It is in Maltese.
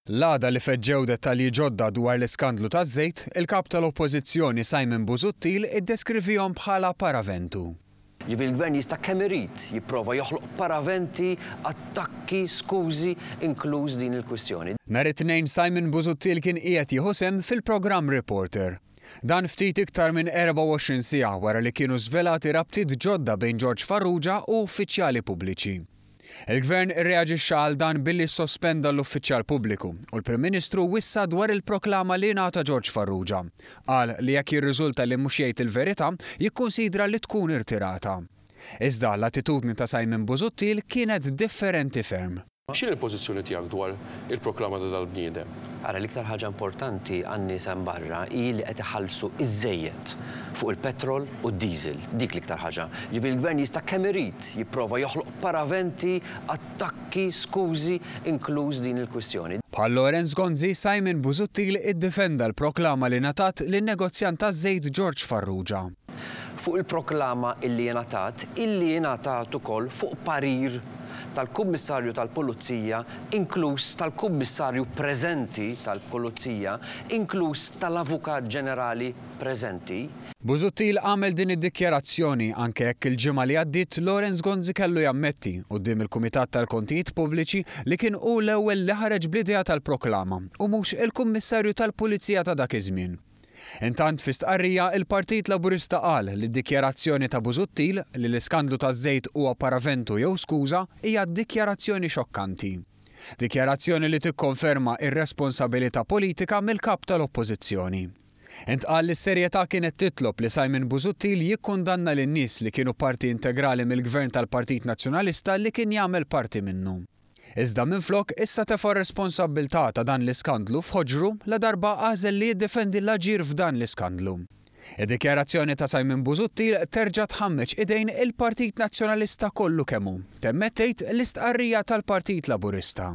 L-għada li feġġew dettalji ġodda dwar l-iskandlu taż-żejt, il-Kap tal-Oppożizzjoni Simon Busuttil iddeskrivihom bħala paraventu. Jiġifieri l-Gvern jista' kemm irid jipprova joħloq paraventi, attakki, skużi, inkluż din il-kwistjoni. Nhar it-Tnejn Simon Busuttil kien qiegħed jieħu sehem fil-programm Reporter. Dan ftit iktar minn 24 siegħa wara li kienu żvelati rabtiet ġodda bejn George Farrugia u uffiċjali pubbliċi. Il-Gvern irreaġixxa għal dan billi ssospenda l-uffiċjal pubbliku u l-Prim Ministru wissa dwar il-proklama li ngħata George Farrugia. Qal li jekk jirriżulta li mhux jgħid il-verità, jikkunsidra li tkun irtirata. Iżda l-attitudni ta' Simon Busuttil kienet differenti ferm. X'inhi l-pożizzjoni tiegħek dwar il-proklama ta' dal-bniedem? Ara, l-iktar ħaġa importanti għan-nies hemm barra hi li qed iħallsu iżżejjed fuq il-petrol u d-diesel. Dik l-iktar ħaġa. Jiġifieri l-Gvern jista' kemm irid jipprova joħloq paraventi, attakki, skużi, inkluż din il-kwistjoni. Bħal Lawrence Gonzi, Simon Busuttil iddefenda l-proklama li ngħatat lin-negozjant taż-żejt George Farrugia. Fuq il-proklama illi ingħatat, illi ingħatat ukoll fuq parir tal-Kummissarju tal-Pulizija, inkluż tal-Kummissarju preżenti tal-Pulizija, inkluż tal-Avukat Ġenerali preżenti. Busuttil għamel din id-dikjarazzjoni anke jekk il-ġimgħa li għaddiet Lawrence Gonzi kellu jammetti quddiem il-Kumitat tal-Kontijiet Pubbliċi li kien hu l-ewwel li ħareġ bl-idea tal-proklama u mhux il-Kummissarju tal-Pulizija ta' dak iż-żmien. Intant fi stqarrija, il-Partit Laburista qal li d-dikjarazzjoni ta' Busuttil, li l-iskandlu taż-żejt huwa paraventu jew skuża, hija dikjarazzjoni xokkanti. Dikjarazzjoni li tikkonferma irresponsabilità politika mill-Kap tal-Oppożizzjoni. Intqal li s-serjetà kienet titlob li Simon Busuttil jikkundanna lin-nies li kienu parti integrali mill-Gvern tal-Partit Nazzjonalista li kien jagħmel parti minnu. Iżda minflok issa tefa' r-responsabbiltà ta' dan l-iskandlu f'ħoġru ladarba għażel li jiddefendi l-aġir f'dan l-iskandlu. Id-dikjarazzjoni ta' Simon Busuttil terġa' tħammeġ idejn il-Partit Nazzjonalista kollu kemm hu, temmet tgħid l-istqarrija tal-Partit Laburista.